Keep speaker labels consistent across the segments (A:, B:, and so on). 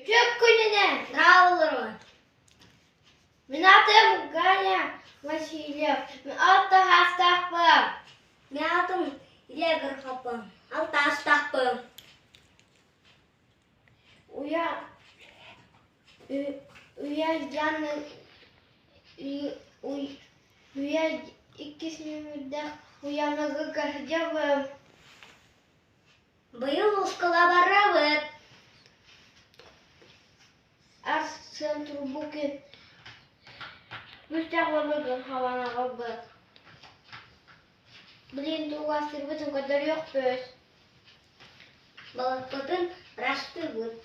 A: Үтүө күнүнэн!
B: Здравствуй!
A: Мин аатым Ганя Васильев. Мин алта саастаахпын.
B: Мин аатым Илья Гороховпун. Алта саастаахпын.
A: Уйа Уйа Яна Уйа иккис нүөмэрдээх Уйаныгы сылдьабын.
B: Быйыл оскуола барабыт.
A: Арсен Трубукин Күстээх уолугун хабан аҕалбыт. Билигин тугу астыырбытын көрдөрүөхпүт.
B: Балыкпытын растыыбыт.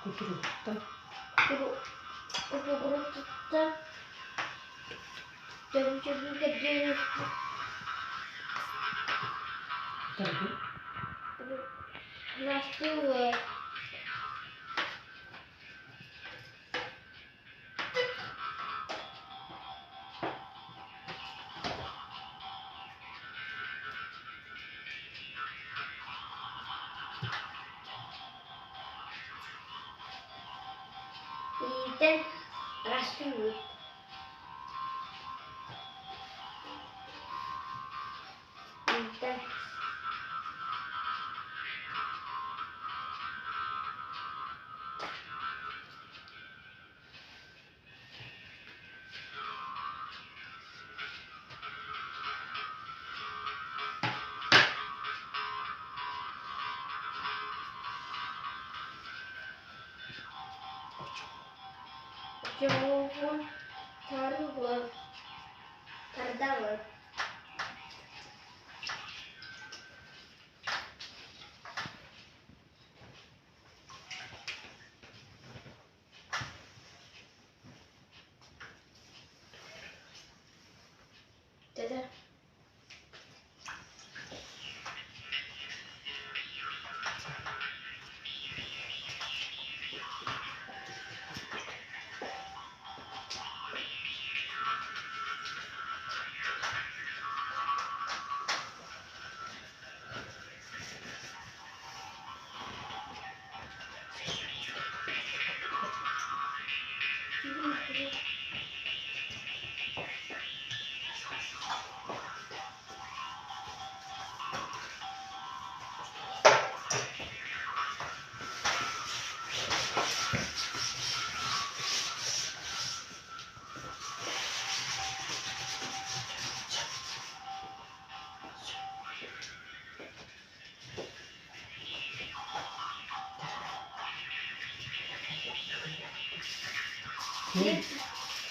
C: Кутуруктан
A: Кутуруктан
C: Таргы
A: Настылы.
B: Иитэн растыыбыт. Иитэн
A: Очоҕун тарыбыт.
B: Тардабыт.
A: Dede.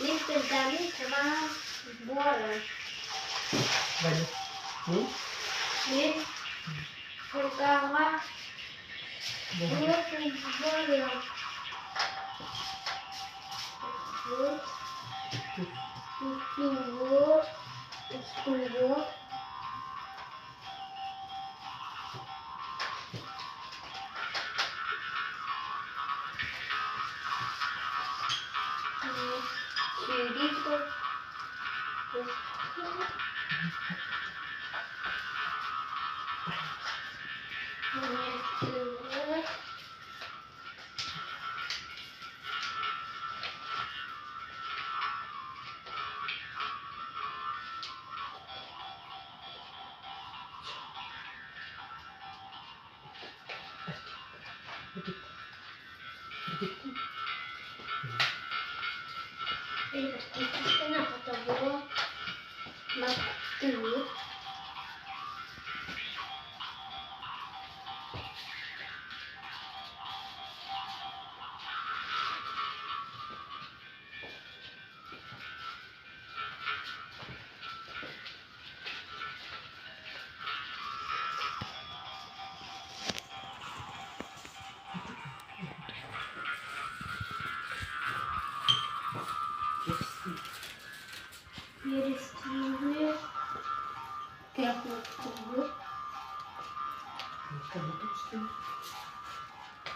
B: Мин тылдаммын самаан буолан
C: Ваня.
A: Мин кулгааҕа Устугу
B: Сүүрүү Маттыыр.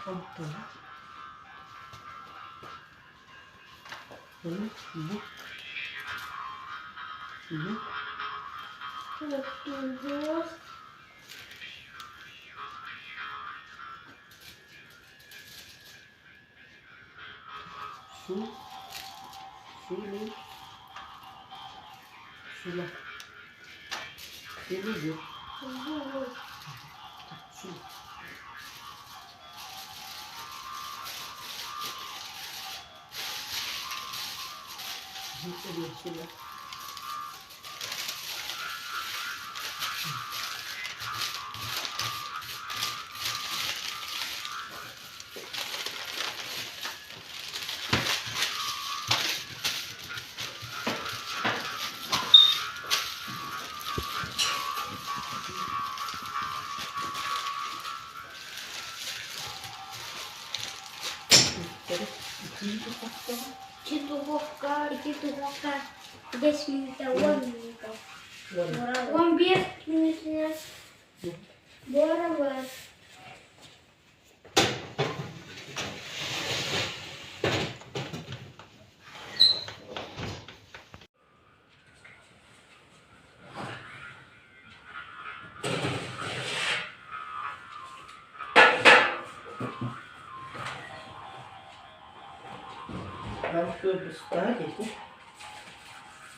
C: Онтон Ону бу бу
A: Туттугус
C: Су сулу сула сулугур
A: Сулугур
C: Су Сула.
B: Ити духовка, ити духовка 10 минут, 10 минут.
A: 15 минутuna буорабыт.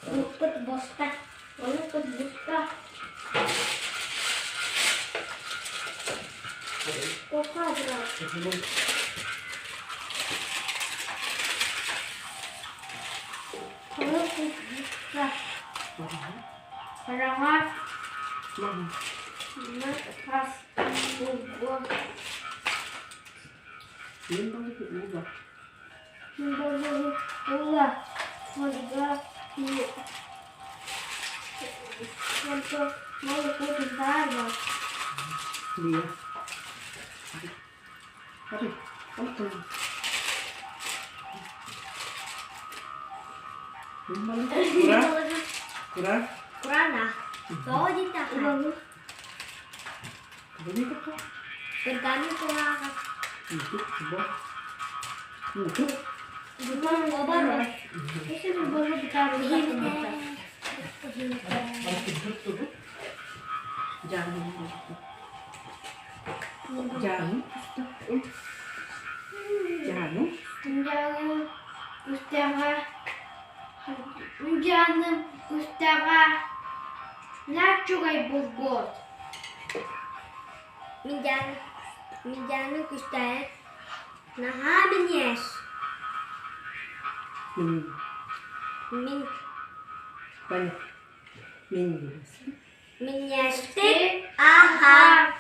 B: Луппут буста.
A: Луппут буста. Луппут буста. Хараҥа хас булгу ула Ольга
B: Курана. Тоҕо диэтэххэ, Кырганы кураҕа. Оборот.
A: Дьааным кустаҕа нааччугай булгуот.
B: Мидяны кустаайык наһаа минньигэс. Мин минньигэстик аһаа.